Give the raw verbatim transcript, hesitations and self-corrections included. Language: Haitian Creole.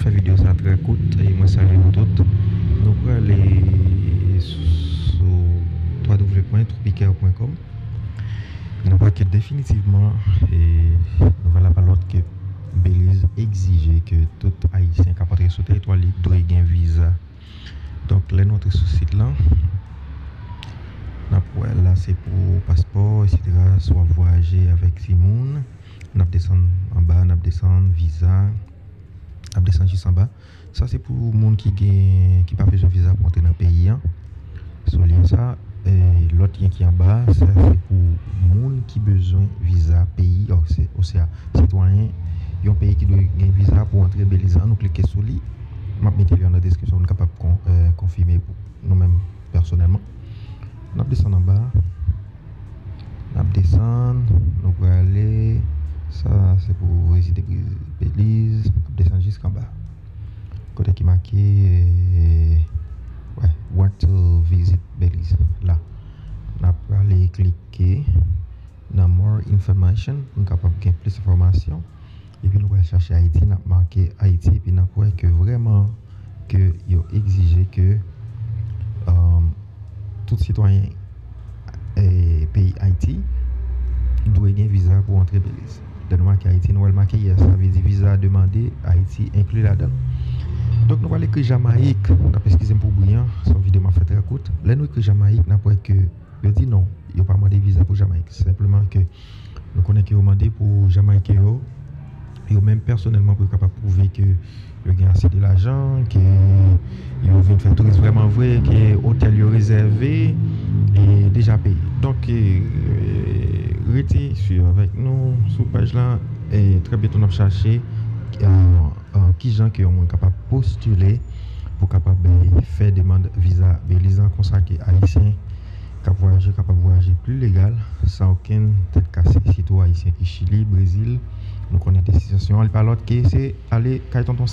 Fè videyo sa trè kout e mwen salye nou tout. Nou prale sou w w w pwen tropicare pwen com. Nou wè ke definitivman, e, nouvèl la pa lòt ke Beliz egzije ke tout Ayisyen k ap antre sou teritwa li dwe gen viza. Donk, lè nou antre sou sit lan, n ap wè la se pou paspò, etsetera. Si w ap vwayaje avèk timoun, n ap desann anba, n ap desann viza, n ap desann jis anba. Sa se pou moun ki gen, ki pa bezwen viza pou antre nan peyi an. Sou lyen sa, e, lòt lyen ki anba, sa se pou moun ki bezwen viza peyi, o, se, osea, sitwayen yon peyi ki dwe gen viza pou antre Beliz la. Nou klike sou li. M ap mete li nan deskripsyon pou nou kapab kon-, e, konfime pou nou menm pèsonèlman. N ap desann anba. N ap desann, nou prale. Sa se pou rezide Beliz. N ap desann jiskanba. Kote ki make, e, wè, want to visit Belize la. N ap prale klike nan more information pou n kapab gen plis enfòmasyon. Epi nou pral chache Ayiti, n ap make Ayiti, epi n ap wè ke vrèman ke yo egzije ke, um, tout sitwayen, e, peyi Ayiti dwe gen viza pou antre Belize. Lè nou make Ayiti, nou wè l make yes, sa vle di viza demande, Ayiti enkli ladan l. Donk, nou pral ekri Jamayik. N ap eskize m pou bri an, se yon videyo m ap fè trè kout. Lè nou ekri Jamayik, n ap wè ke yo di non, yo pa mande viza pou Jamayik. Senpleman ke nou konnen ke yo mande pou Jamayiken yo, yo menm pèsonèlman pou yo kapab pwouve ke yo gen ase de lajan, ke yo vin fè touris vrèman vre, ke otèl yo rezève e deja peye. Donk, e, rete swiv avèk nou sou paj la. E trè byento n ap chache, e, e, kijan ke yon moun kapab postile pou kapab, e, fè demann viza Belize la, konsa ke Ayisyen k ap vwayaje kapab vwayaje pli legal, san okenn tèt kase, sitou Ayisyen ki Chili, Brezil. Nou konnen destinasyon an, li pa lòt ke se ale kay tonton Sam.